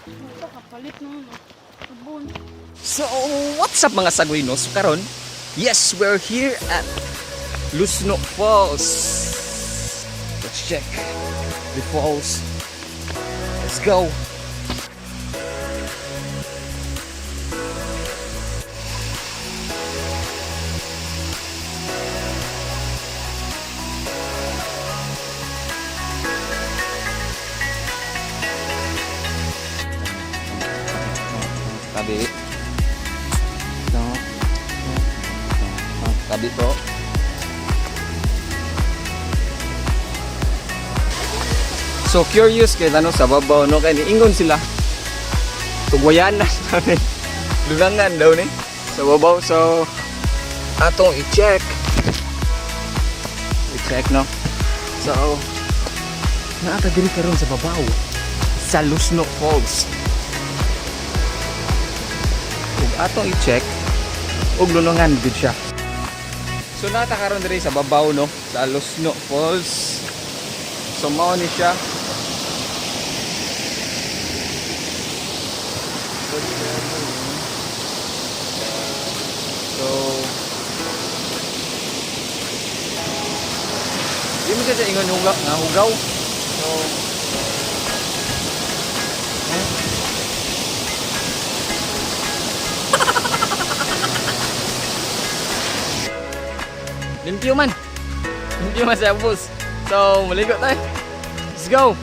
Ito, kapalit no, no. Sabon. So, what's up, mga sagoy, no? So karon, yes, we're here at Lusno Falls. Let's check the falls. Let's go. Tabi. No. Tabi po. So curious kay ano sa babaw, no, kay niingon sila. Tugwayan na sabi. Lunangan daw ni sa babaw, so atong i-check. I-check, no. So naa ta diri karon sa babaw sa Lusno Falls. Ug atong i-check ug lunungan gud siya. So nata karon diri sa babaw, no, sa Lusno Falls. So mao ni siya. So di mo siya sa ingon hugaw, nga hugaw. So eh? Limpyo man. Limpyo man sa bus. So, maligo tayo. Let's go.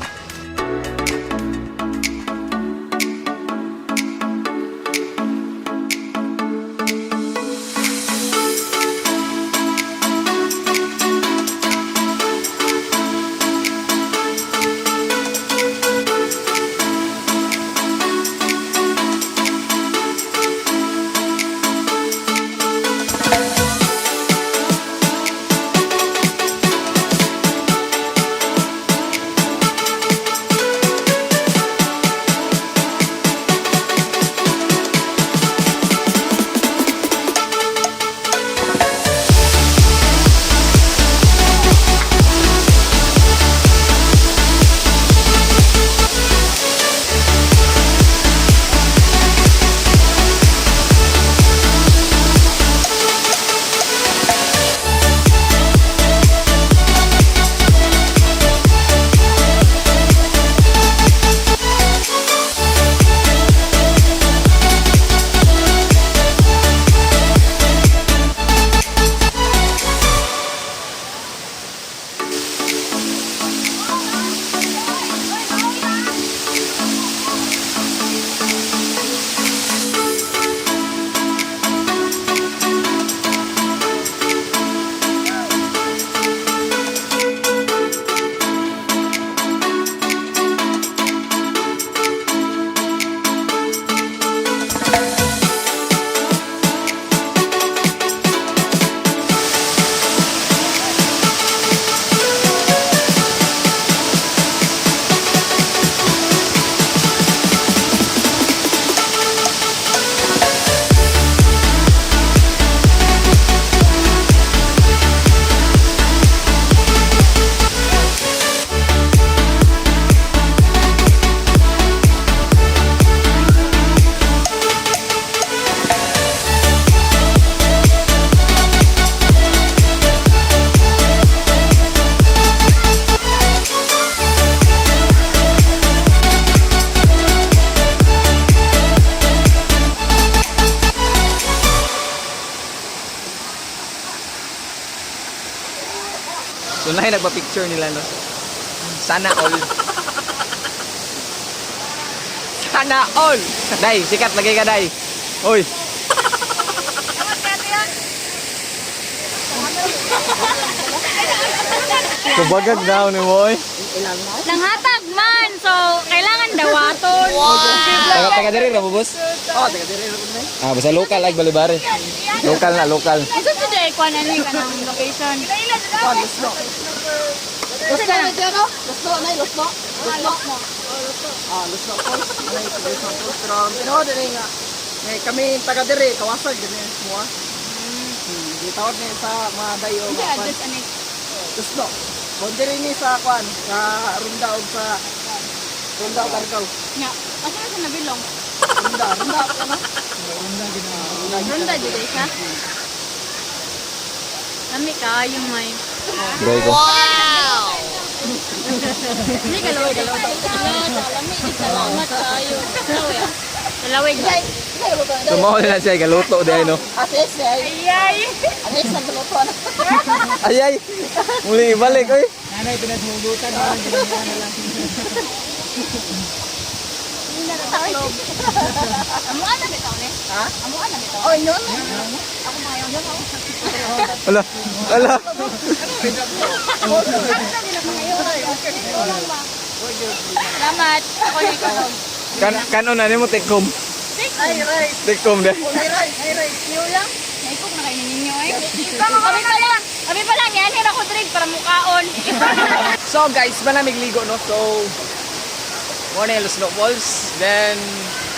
So na nagpa-picture nila, no. Sana all. Sana all. Day, sikat lagi ka, day. Oy. Kubagag daw ni mo, oy. Nanghatag man, so kailangan dawaton. Taga taga diri ra mo, boss? Oh, taga diri ra ko. Ah, basta local like balibare. Local na, local. Isa sa day kuan ani kanang location. Kuan Lusno. Lusno na Lusno no? Lusno na, Lusno. Lusno. Ah, Lusno Falls. Anay Lusno Falls pero tinuod ni nga. Ngay kami taga diri kawasag gani semua. Gitawag ni sa mga dayo Unsa mga kuan. address ani? Lusno. Boundary ni sa kuan sa Runda og sa Ronda o Argao. Nya, asa na sa nabilong? Ronda, ronda ano? Ronda gina. Ronda jud siya. Lami kaayo may. Gray ko. Hindi galaway galaway. Lami jud, salamat kaayo. Kalaway jud. So mao na siya galuto di ay no. Ate X ay. Ayay. Ate X nagluto na. Ay ay. Muli ibalik oy. Nanay pinaghugutan na lang na lang. Amuan na bitaw ni. Ha? Amuan na bitaw. Oh, yun. Ako mayo yun. Ala. Ala. Salamat. Ako ni ko. Kan kanon na nimo take home. Ay, rice. Take home de. Ay, rice. Ay, rice. Niyo lang. Naikog na kayo ninyo eh. Kami pa lang. Kami pa lang. Yan ako drink para mukaon. So guys, malamig ligo no. So morning Lusno Falls. Then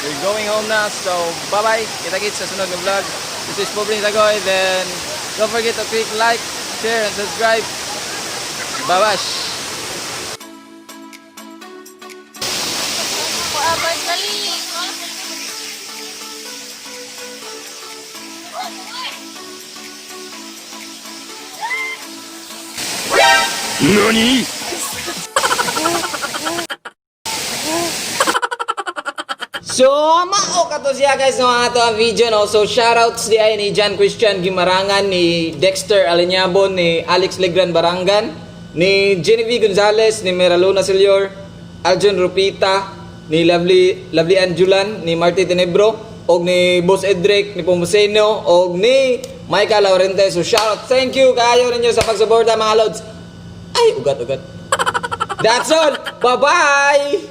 we're going home na. So bye-bye. Kita-kits sa sunod na vlog. This is Pobre Tagoy. Then don't forget to click like, share and subscribe. Babash. Abay, dali. NANI? So, mao ka to siya guys no ang ato ang video no. So, shoutouts di ay ni John Christian Gimarangan, ni Dexter Alinyabon, ni Alex Legran Barangan, ni Genevieve Gonzalez, ni Meraluna Selior, Aljon Rupita, ni Lovely Lovely Anjulan, ni Marty Tenebro, og ni Boss Edric, ni Pomuseno, og ni Michael Laurente. So, shoutout. Thank you kaayo ninyo sa pagsuporta mga lods. Ay, ugat ugat. That's all. Bye-bye.